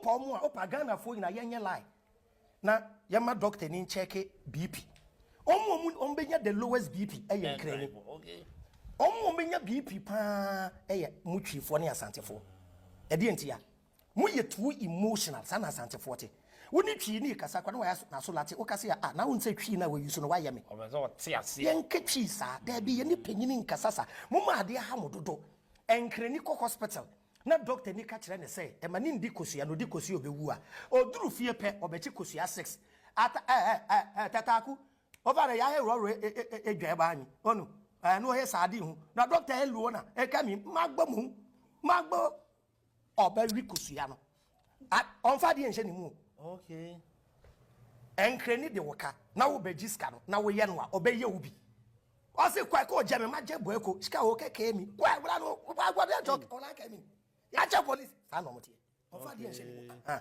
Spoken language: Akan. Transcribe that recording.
Wopɛ ɔmo a, wopɛ Ghanafoɔ nyinaa yɛnyɛ lie na yɛma doctor ni nkyɛke BP. Ɔmo a ɔmo bɛnya the lowest BP ɛyɛ Nkrani. Ɔmo a ɔmo bɛnya BP paa ɛyɛ mo Twifoɔ ne Asantefoɔ. Ɛdeɛ ntia? Moyɛ too emotional. Saa na Asantefoɔ te. Wo ne Twi ne kasa kwa na wayɛ n'aso late. Woka sɛ, ah, na wo nsɛ Twi na wayi so no wayɛ me. Ɔbɛ sɛ ɔte aseɛ. Yɛnka Twi saa. Daabi, yɛne panyini nkasa saa. Moma adeɛ ha mo dodo. Nkrani kɔ hospital na doctor ni ka kyerɛ ne sɛ ɛma ne ndi kosua na odi kosua ɔbɛwu a, ɔduru fie pɛ ɔbɛkye kosua 6 ata ɛ ɛ ɛ tataku ɔfa na yɛayɛ rɔrɔ edwa ɛba anyi ɔno ɛno ɔyɛ saa ade ho na doctor ɛluo na ɛka mi magbɔ mu magbɔ ɔbɛwi kosua no, ɔmfa adeɛ nhyɛ ne mu o. Nkrani de wo ka na wobɛgye sika no na woyɛ no a, ɔbɛyɛ wo bi. Ɔse kwa kɔ ɔgya me magye bɔ ɛko sika wo kɛkɛ mi kwa wura no agbɔde ɛjɔ ɔla kɛ mi yɛakyɛ police. Saa na ɔmo teɛ. Ɔmfa adeɛ nhyɛ ne mu. Ah.